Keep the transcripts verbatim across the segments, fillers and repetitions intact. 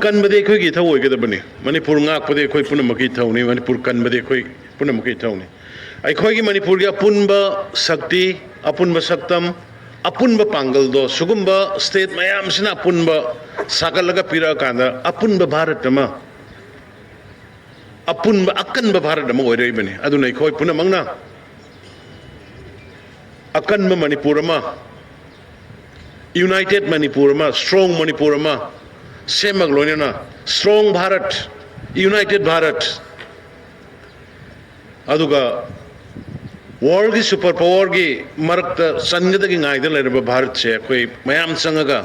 ꯀꯟꯕꯗꯤ ꯑꯩꯈꯣꯏꯒꯤ ꯏꯊꯧ ꯑꯣꯏꯒꯗꯕꯅꯤ꯫ ꯃꯅꯤꯄꯨꯔ ꯉꯥꯛꯄꯗꯤ ꯑꯩꯈꯣꯏ ꯄꯨꯝꯅꯃꯛꯀꯤ ꯏꯊꯧꯅꯤ꯫ ꯃꯅꯤꯄꯨꯔ ꯀꯟꯕꯗꯤ ꯑꯩꯈꯣꯏ ꯄꯨꯝꯅꯃꯛꯀꯤ ꯏꯊꯧꯅꯤ꯫ ꯑꯩꯈꯣꯏꯒꯤ ꯃꯅꯤꯄꯨꯔꯒꯤ ꯑꯄꯨꯟꯕ ꯁꯛꯇꯤ, ꯑꯄꯨꯟꯕ ꯁꯛꯇꯝ, ꯑꯄꯨꯟꯕ ꯄꯥꯡꯒꯜꯗꯣ ꯁꯤꯒꯨꯝꯕ state ꯃꯌꯥꯝꯁꯤꯅ ꯑꯄꯨꯟꯕ ꯁꯥꯒꯠꯂꯒ ꯄꯤꯔꯛꯑꯀꯥꯟꯗ ꯑꯄꯨꯟꯕ ꯚꯥꯔꯠ ꯑꯃ, ꯑꯄꯨꯟꯕ ꯑꯀꯟꯕ ꯚꯥꯔꯠ ꯑꯃ ꯑꯣꯏꯔꯛꯏꯕꯅꯤ꯫ ꯑꯗꯨꯅ ꯑꯩꯈꯣꯏ ꯄꯨꯝꯅꯃꯛꯅ ꯑꯀꯟꯕ ꯃꯅꯤꯄꯨꯔ ꯑꯃ, united ꯃꯅꯤꯄꯨꯔ ꯑꯃ, strong ꯃꯅꯤꯄꯨꯔ ꯑꯃ ꯁꯦꯝꯃꯒ ꯂꯣꯏꯅꯅ strong ꯚꯥꯔꯠ, united ꯚꯥꯔꯠ, ꯑꯗꯨꯒ worldꯒꯤ super powerꯒꯤ ꯃꯔꯛꯇ ꯆꯟꯒꯗꯒꯤ ꯉꯥꯏꯗ ꯂꯩꯔꯕ ꯚꯥꯔꯠꯁꯦ ꯑꯩꯈꯣꯏ ꯃꯌꯥꯝ ꯆꯪꯉꯒ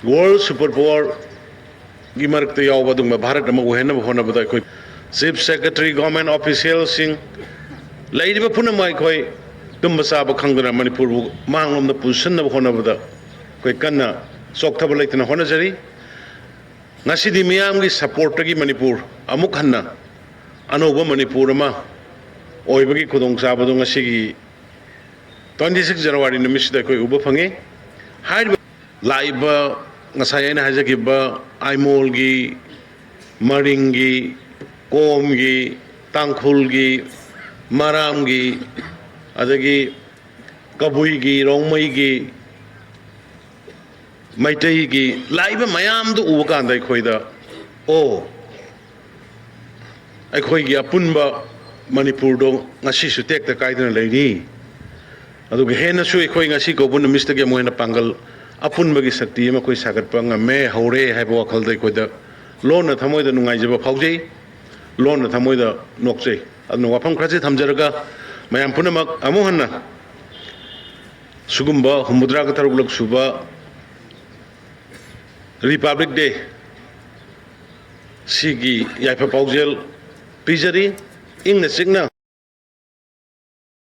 world super powerꯒꯤ ꯃꯔꯛꯇ ꯌꯥꯎꯕ ꯑꯗꯨꯒꯨꯝꯕ ꯚꯥꯔꯠ ꯑꯃ ꯑꯣꯏꯍꯟꯅꯕ ꯍꯣꯠꯅꯕꯗ ꯑꯩꯈꯣꯏ Chief Secretary, government officialꯁꯤꯡ, ꯂꯩꯔꯤꯕ ꯄꯨꯝꯅꯃꯛ ꯑꯩꯈꯣꯏ ꯇꯨꯝꯕ ꯆꯥꯕ ꯈꯪꯗꯅ ꯃꯅꯤꯄꯨꯔꯕꯨ ꯃꯥꯡꯂꯣꯝꯗ ꯄꯨꯁꯤꯟꯅꯕ ꯍꯣꯠꯅꯕꯗ ꯑꯩꯈꯣꯏ ꯀꯟꯅ ꯆꯣꯛꯊꯕ ꯂꯩꯇꯅ ꯍꯣꯠꯅꯖꯔꯤ꯫ ꯉꯁꯤꯗꯤ ꯃꯤꯌꯥꯝꯒꯤ supportꯇꯒꯤ ꯃꯅꯤꯄꯨꯔ ꯑꯃꯨꯛ ꯍꯟꯅ ꯑꯅꯧꯕ ꯃꯅꯤꯄꯨꯔ ꯑꯃ ꯑꯣꯏꯕꯒꯤ ꯈꯨꯗꯣꯡꯆꯥꯕꯗꯨ ꯉꯁꯤꯒꯤ twenty six January ꯅꯨꯃꯤꯠꯁꯤꯗ ꯑꯩꯈꯣꯏ ꯎꯕ ꯐꯪꯉꯤ꯫ ꯍꯥꯏꯔꯤꯕ, ꯂꯥꯛꯏꯕ, ꯉꯁꯥꯏ ꯑꯩꯅ ꯍꯥꯏꯖꯈꯤꯕ ꯑꯥꯏꯃꯣꯜꯒꯤ, ꯃꯔꯤꯡꯒꯤ, ꯀꯣꯝꯒꯤ, ꯇꯥꯡꯈꯨꯜꯒꯤ, ꯃꯔꯥꯝꯒꯤ, ꯑꯗꯒꯤ ꯀꯕꯨꯏꯒꯤ, ꯔꯣꯡꯃꯩꯒꯤ, ꯃꯩꯇꯩꯒꯤ ꯂꯥꯛꯏꯕ ꯃꯌꯥꯝꯗꯨ ꯎꯕ ꯀꯥꯟꯗ ꯑꯩꯈꯣꯏꯗ, ꯑꯣ, ꯑꯩꯈꯣꯏꯒꯤ ꯑꯄꯨꯟꯕ ꯃꯅꯤꯄꯨꯔꯗꯣ ꯉꯁꯤꯁꯨ ꯇꯦꯛꯇ ꯀꯥꯏꯗꯅ ꯂꯩꯔꯤ꯫ ꯑꯗꯨꯒ ꯍꯦꯟꯅꯁꯨ ꯑꯩꯈꯣꯏ ꯉꯁꯤ ꯀꯧꯕ ꯅꯨꯃꯤꯠꯇꯒꯤ ꯑꯃꯨꯛ ꯍꯦꯟꯅ ꯄꯥꯡꯒꯜ, ꯑꯄꯨꯟꯕꯒꯤ ꯁꯛꯇꯤ ꯑꯃ ꯑꯩꯈꯣꯏ ꯁꯥꯒꯠꯄ ꯉꯝꯃꯦ, ꯍꯧꯔꯦ ꯍꯥꯏꯕ ꯋꯥꯈꯜꯗ ꯑꯩꯈꯣꯏꯗ ꯂꯣꯟꯅ ꯊꯃꯣꯏꯗ ꯅꯨꯡꯉꯥꯏꯖꯕ ꯐꯥꯎꯖꯩ, ꯂꯣꯟꯅ ꯊꯃꯣꯏꯗ ꯅꯣꯛꯆꯩ꯫ ꯑꯗꯨꯅ ꯋꯥꯐꯝ ꯈꯔꯁꯤ ꯊꯝꯖꯔꯒ ꯃꯌꯥꯝ ꯄꯨꯝꯅꯃꯛ ꯑꯃꯨꯛ ꯍꯟꯅ ꯁꯤꯒꯨꯝꯕ ꯍꯨꯝꯐꯨꯇꯔꯥꯒ ꯇꯔꯨꯛꯂꯛ ꯁꯨꯕ Republic Day ꯁꯤꯒꯤ ꯌꯥꯏꯐ ꯄꯥꯎꯖꯦꯜ ꯄꯤꯖꯔꯤ꯫ ꯏꯪꯅ ꯆꯤꯛꯅ